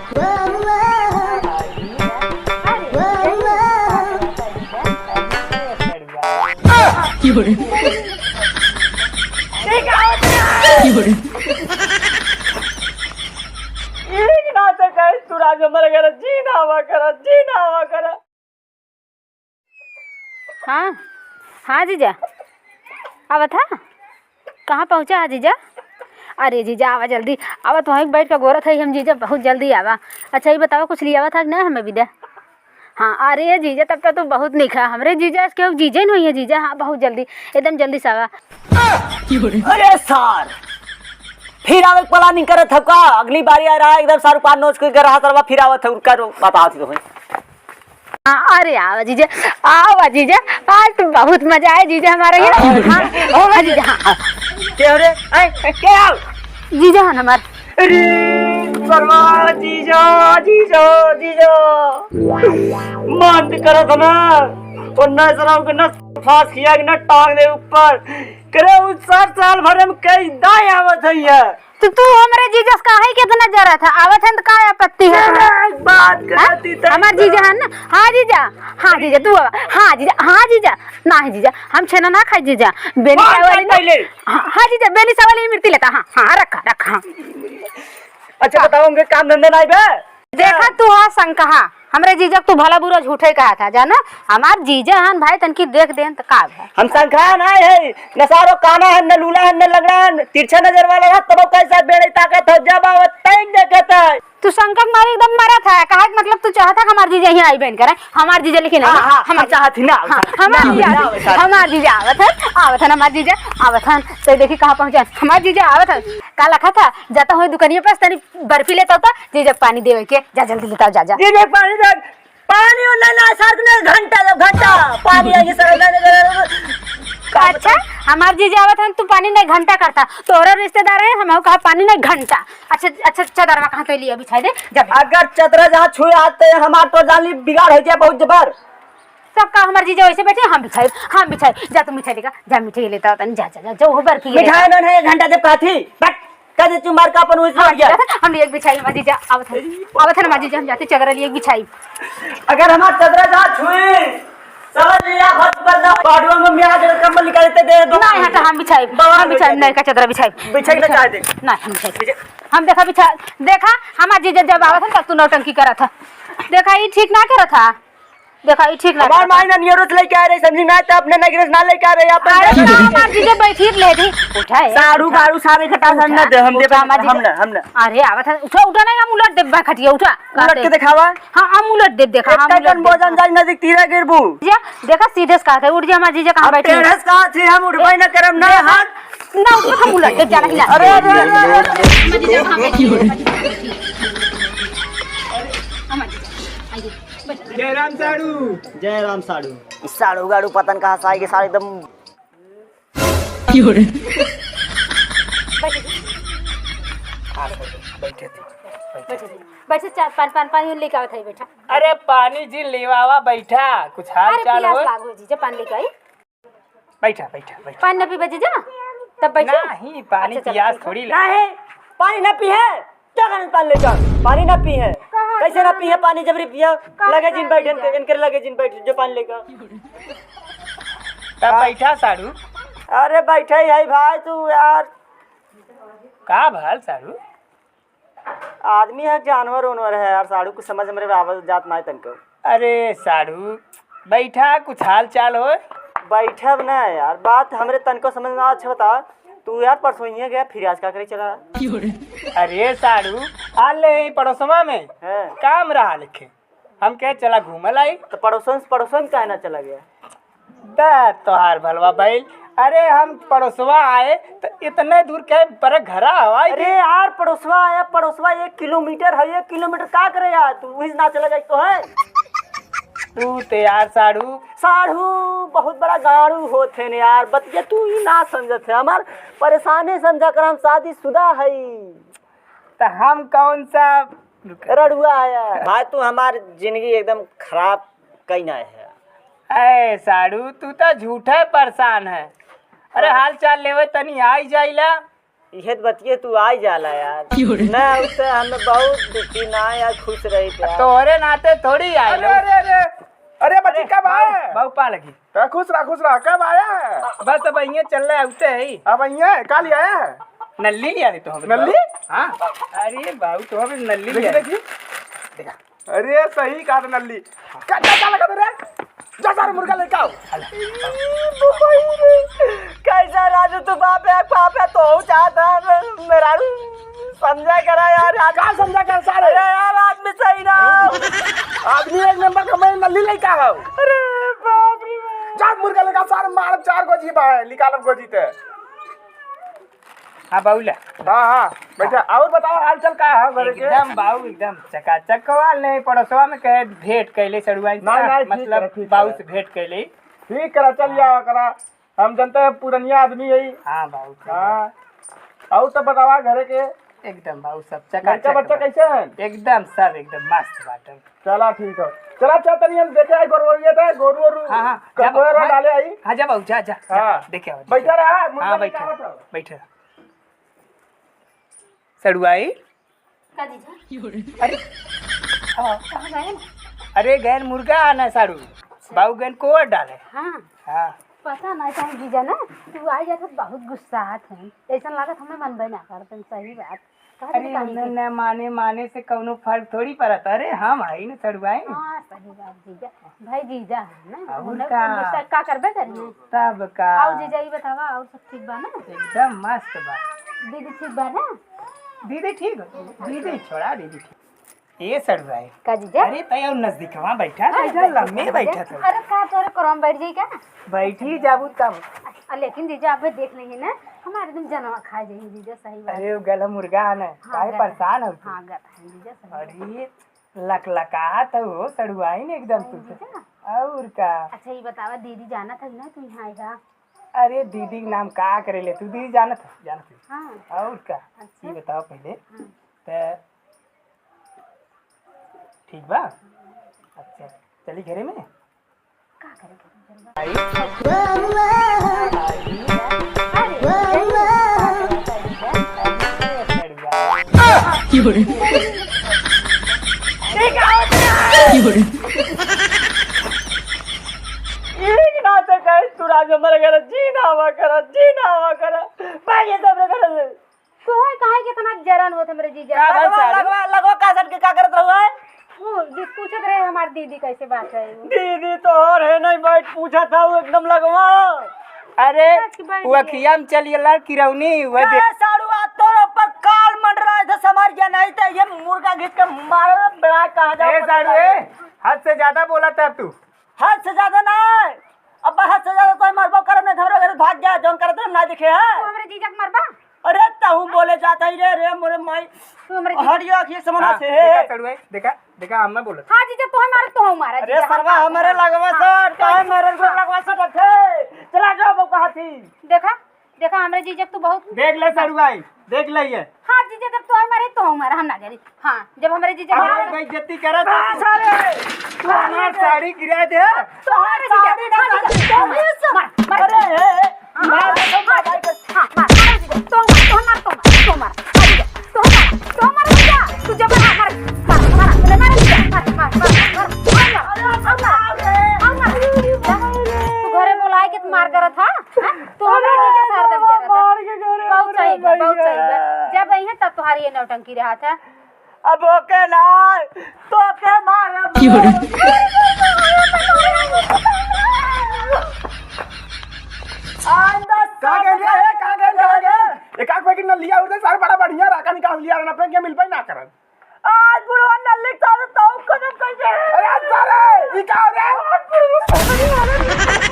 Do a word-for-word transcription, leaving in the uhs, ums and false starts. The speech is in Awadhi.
ठीक ना से कहे, तू राज में मर गया, जी ना आवा करा, जी ना आवा करा। हाँ, हाँ जीजा, आवत हा? कहाँ पहुँचा हा जीजा? अरे जीजा, आवा जल्दी, आवा, तो वहीं बैठ के गोरत है हम जीजा, बहुत जल्दी आवा। अच्छा, ये बतावा, कुछ लियावा था कि ना हमें भी दे? हाँ, अरे जीजा, तब तो तू बहुत निक है, हमरे जीजा के जीजे नहीं है जीजा। हाँ, बहुत जल्दी, एकदम जल्दी से आवा। अरे सार, फिर आवे के planning करत हो का? अगली बारी आ रहा है एकदम सारू पान नोच के रहा सरवा, फिर आवत है उनका रो-, बतावत ही तो है। हाँ, अरे आवा जीजा, आवा जीजा, आज तो बहुत मजा आया जीजा हमारा यहाँ। हाँ, हाँ जीजा, हाँ। के हो रे? ऐ, के आओ? जीजा हन हमार। अरे, सरवा, जीजा, जीजा, जीजा। मन तो करत है ना, वरना सरवा के ना फांस किया कि ना टांग दे ऊपर। करे उ साठ साल भर में कई दाई आवत है ये। तो तू हमरे जीजा से काहे के इतना जरत है? आवत हन त का आपत्ति है? अरे, बात हाँ? करती तो हमार जीजा है ना? हाँ जीजा, हाँ जीजा, तू आवा। हाँ जीजा, हाँ जीजा, ना है जीजा, हम छेना ना खाई जीजा। बेली बात चावल कर ना। पहले। हाँ, हाँ जीजा, बेली चावल ही मिर्ची लेता। हाँ, हाँ, रखा, रखा, हाँ। अच्छा, बताओ, उनके काम धंधा नहीं बे? देखा तू हा संकहा, हमरे जीजा के तू भला बुरा झूठे कहा था, जाना? हमार जीजा हन भाई, तनकी देख देन त का भा? हम संकहा ना है, न सारो काना है, न लूला है, न लंगड़ा है, तिरछा नजर वाला है, तब कैसा बेड़े ताकत हो, जब आवत तैक देखत है। तू संकट मारे एकदम मरत है, कहा के मतलब तू चाहत है कि हमार जीजा यहाँ आई बहन करे, हमार जीजा लेकिन हाँ, नहीं, हाँ, हमार हम चाहत ही ना, हाँ, ना, हमार ना, जीजा ना, आवत, ना, हमार जीजा आवत है, आवत है हमार जीजा, आवत है, तो देखी कहाँ पहुँचा हमार जीजा आवत है। का लखा था, जाता हुए दुकानिया पास तनी बर्फी लेता होता, जीजा के पानी देवे के, जा जल्दी लेता, जा, जा। जीजा के पानी दे, पानी और ना, ना, सर, नहीं, घंटा, दो घंटा, पानी आइए, सर, नहीं, नहीं, नहीं, नहीं। अच्छा, हमार जीजा आवत हन, तू पानी नहीं घंटा करता, तोहरा रिश्तेदार है, हम कहा पानी नहीं घंटा। अच्छा, अच्छा, चदरवा कहाँ तो लिया, बिछाई दे, जा, बिछा। अगर चदरा जहाँ छुए आते हैं, हमार तो जान ली बिगाड़ हो जाए बहुत जबर। सब का हमार जीजा वैसे बैठे, हम बिछाई, हम बिछाई, जा तू मिठाई लेकर, जा मिठाई लेता होता, जा, जा, जा, जो हो बर्फी लेता। मिठाई नहीं है, घंटा जब कहा थी, बट कदे चुमार का अपन उस हाँ, गया। हम एक बिछाई, हमार जीजा आवत है। आवत है ना, हमार जीजा, हम जाते चदरा लिए एक बिछाई। अगर हमार चदरा जा छुई, समझ लिया, फर्स्ट बंदा, बाडुआ में मियाँ के कंबल निकालते दे दो। नहीं, हटा, हम बिछाई। बाबा हम बिछाई, बिछाई। नहीं का चदरा बिछाई। बिछाई ना चाहे दे। नहीं, हम बिछाई। बिछाई। हम देखा बिछा, देखा, हमार जीजा जब आवत है, तब तू नौटंकी करत है। देखा, ई ठीक ना करत है। देखा, ई ठीक ना हमार करत। माई ना नियरो से लेके आ रही, समझी ना, तो अपने नगरे से ना लेके आ रही, अपन अरे, ना, हमार जीजा बैठी ले दी। उठा, ए, साड़ू उठा। गाड़ू सारे खटा से हम ना उठा, दे, हम उठा, देबे, हमार हम जीजा। ना, हम ना। अरे, आवत है, उठा, उठा, नहीं, हम उलट देब खटिया, उठा। उलट के दिखावा। हाँ, हम उलट देब, देखा, हम एक उलट कन देब। भोजन जाई नदी तीरा गिरबू। जीजा, देखा, सीधे से कहा था, उठ जा, हमार जीजा कहाँ अब बैठी है? टेढ़े से कहा थी, हम उठबे ना करब ना, देखा, हाथ। ना, उठ, हम उलट देब, जाना कि ना। अरे, अरे, अरे, अरे, अरे। हमार जीजा, हमार जीजा। जय राम साड़ू। जय राम साड़ू। ई साड़ू गाड़ू पतन कहाँ से आएगी, साड़ू एकदम। बैठे थे। बैठे, चाय, पान, पान, पानी लेके आवत है, बैठा। अरे पानी जी लेवावा, बैठा, कुछ हाल अरे चाल पियास हो। लाग हो जीजा, पानी लेके आई। बैठा, बैठा, बैठा। पानी ना पीबे जीजा, तब बैठा। नहीं, पानी अच्छा, चलो, पियास ठीक है। थोड़ी लगे। नहीं, पानी ना पी है। क्या करन पानी लेकर? पानी ना पी है। कहाँ कैसे ना पी है पानी जब रे पिया? कहाँ लगे जिन बैठ, इनके, इनके लगे जिन बैठ, जो पानी लेकर। तब बैठा साड़ू। अरे बैठे ही है भाई तू यार। का भल साड़ू? आदमी है जानवर उनवर है यार, साड़ू कुछ समझ हमरे आवत जात ना है तनको। अरे साढ़ू, बैठा, कुछ हाल चाल होय। बैठब ना यार, बात हमरे तनको समझ ना। अच्छा बता, तू यार परसों हियाँ गया, फिर आज का करे चला? अरे साढ़ू, हाल ले ही पड़ोसवा में हाँ। काम रहा लिखे, हम कहे चला घूमल आई। तो पड़ोसन से पड़ोसन काहे ना चला गया? बे तोहार भलवा बैल, अरे हम पड़ोसवा आए तो इतने दूर के पर घरा हवाई अरे यार पड़ोसवा आया, पड़ोसवा एक किलोमीटर है, एक किलोमीटर का करे यार तू, वही ना चला जाए तो है। तू ते यार साढ़ू। साढ़ू बहुत बड़ा गाड़ू होत है ने यार, बतिया तू ही ना समझत है, हमार परेशानी समझा कर, हम शादीशुदा है। तो हम कौन सा रड़ुआ है यार। भाई तू हमार जिंदगी एकदम खराब कई ना है। ए साढ़ू, तू तो झूठे परेशान है। अरे हाँ। हाल चाल लेवे तनी आई जाइला। इहे त बतिये तू आई जाला यार। क्यों रे? ना, उससे हमें बहुत दुखी ना यार, खुश रही थे यार। तोहरे नाते थोड़ी आए अरे, लोग। अरे, अरे, अरे, बच्ची, अरे, कब बाऊ, आए? बाऊ पा लगी। तो खुश रहा, खुश रहा। कब आया है? बस अब इहाँ चल रहे, आते ही। अब इहाँ है? का लिया है? नल्ली लिया है तो हम नल्ली? बाऊ। हाँ। अरे बाऊ, तो हम नल्ली देखी, लिया है। देखी। देखा। अरे सही कहा था नल्ली। का, का, का लगा रे? जा सारे मुर्गा लेके आओ। अला। कैसा राजू तू बाप है, बाप है, तो चाहता है मेहरारू समझा करा यार, आज का समझा कर सारे? अरे यार, आदमी सही ना। आदमी एक नंबर का, मैं नल्ली लइका हूँ। अरे बाप रे बाप। जा मुर्गा लेके आ, सारे मारब चार गोजी बा, निकालब गोजी ते। हाँ, बाऊ ले। हाँ, हाँ, बैठा। और बताओ, हाल चाल का है घरे के? एकदम बाऊ, एकदम चकाचक। कवाल नहीं, पड़ोसवा में कहे भेंट कैले सड़ुआइन से, नहीं, नहीं, ठीक मतलब है, ठीक बाऊ है। से भेंट कैले। ठीक करा, चल जावा करा। हम जनता है, पुरनिया आदमी है। हाँ बाऊ, ठीक है। हाँ। और सब बतावा घरे के? एकदम बाऊ, सब लड़का चकाचक बच्चा बा। कैसे हैं? एकदम सब एकदम मस्त बाटन। चला ठीक है। चला, चल तनी हम देखे आई गोरू वोरू ये था, गोरू वोरू हाँ, हाँ, जा गोबर बाऊ, में हाँ। डाले आई। हाँ, जा बाऊ, जा, जा, जा, हाँ। देखे आओ, बैठा देखे। रहा, मुर्गा हाँ, बैठा, निकालत रहो। बैठा। सड़ुआई। का जीजा? अरे, हाँ। कहाँ गए? अरे, गैन मुर्गा आना साड़ू। अच्छा। बाऊ गैन कोवर डाले। हाँ। हाँ। पता ना काहे जीजा ना, तू आ जात बहुत गुस्सा आत है। ऐसा लागत हमें मनबे ना करत, सही बात। कहा अरे, जाए काहे उन्हें के? न माने, माने से कौनो फर्क थोड़ी पड़त। अरे, हम हई न सड़ुआइन। हाँ, सही बात जीजा। भाई जीजा है ना, और उन्हें का? गुस्सा का करबे करिए। तब का? आओ जीजा, ई बतावा, और सब ठीक बा ना? एकदम मस्त बा। दीदी ठीक बा ना? दीदी ठीक? दीदी छोड़ा, दीदी ठीक। ए सड़ुआइन। का जीजा? अरे, तै और नजदीकवा बैठा, अरे, कैसा बैठा, लम्बे बैठा। बैठा तू? अरे, का तोरे करम बैठ जाई का? बैठी जाबू तब। आ, लेकिन जीजा, अबे देख लेंगे ना, हमारे एकदम जनवा खा जाई जीजा, सही बात। अरे, वो गला मुर्गा है ना, हाँ, काहे गला। परेशान हो तू? हाँ, गला है जीजा, सही बात। अरे, लकलकात हो सड़ुआइन एकदम तू तो। सही जीजा। और का? अच्छा, ये बतावा, दीदी जानत है ना तू यहाँ आएगा? अरे, दीदी के नाम का करे ले तू? दीदी जानत है, जानत है। हाँ। और का? अच्छा। ये बताओ पहले। हाँ। त ठीक बा? अच्छा, चली घरे में? का करे के बा? एक ना तो कहे तू राज हमरे घर जी ना आवा करा, जी ना आवा करा। भाई ये सब रे घर से। तोहे काहे के इतना जरन होत हमरे जीजा? का भल लगवा, साड़ू? लगवा, लगवा, का सन के का करत रहुआ है? वो जी पूछत रहे हमार दीदी कैसे बात है वो। दीदी तोहर है नहीं, बैठ पूछत हूँ एकदम लगवा। अरे, सच बात वो है। अखिया में चल गेला किरौनी, वो दे- ए, साड़ू, आज तोर ऊपर काल मंडरा है, समझ गया नहीं तो ये मुर्गा घींच के मारो, बड़ा कहाँ जाओ, ए, पता साड़ू, नहीं। ए, हद से ज्यादा बोला था तू। हद से ज्यादा ना है। अब हद से ज्यादा तो मरबो करब, नहीं तो हमरे घर भाग जा, जौन करत हम ना देखे है। तू हमरे जीजा के मरबा? अरे तहू बोले जात है रे, रे मोरे माई। तू हमरे जीजा हरिया अखिए समना हाँ, से है। देखा सड़ुआई, देखा, देखा, हम ना बोलत। हाँ जीजा, तोहे मारे, तोहू मारा अरे जीजा, सरवा हाँ, हमरे हाँ, लगवा हाँ, सर, हाँ, काहे मारे हाँ। लगवा सर रखे? चला जाओ बउका हाथी। देखा, देखा, हमरे जीजा के तू बहुत देख ले सड़ुआई, देख ले ये। हाँ, जीजा, जब तोहे मारे, तोहू मारा, हम ना जानी। हाँ, जब हमरे जीजा के अरे, मारे बेइज्जती करत है हाँ, तू। सारे। तू हमार साड़ी गिरा दे। तोहरे जीजा, साड़ी ना हाँ, जीजा, साड़ी। मार, मार, अरे, ए, ए, हाँ, मार, हाँ, मार, मार, मार, मार, जीजा, तोहू मार, तोहू मार, तोहू मार, तोहू मार, हाँ, जीजा, तोहू मार, तोहू मार, जीजा, तू जब मार, मार, मार, मार, मार, मार, जीजा, मार, मार, मार, मार, मार, मार, मार, मार, मार, मार, मार, तू घरे बोलाए के तू मार करत हा? हाँ? तू हमरा जीजा से हरदम जरत है। मार के करे बहुत सही बा, बहुत सही बा। जब अइहे तब तोहारी ये नौटंकी रहत है। अब ओके ना, तो के मारब। आइंदा का गए रे, का गए, का गए? एक आंख पे की नलिया उड़े, सारे बड़ा बढ़िया राका निकाल लिया, ना पे के मिल पाई ना करन। आज बुढ़वा नल्ली के साथ तो खत्म कर दे। अरे, आज सारे, ई का हो रे? आज बुढ़वा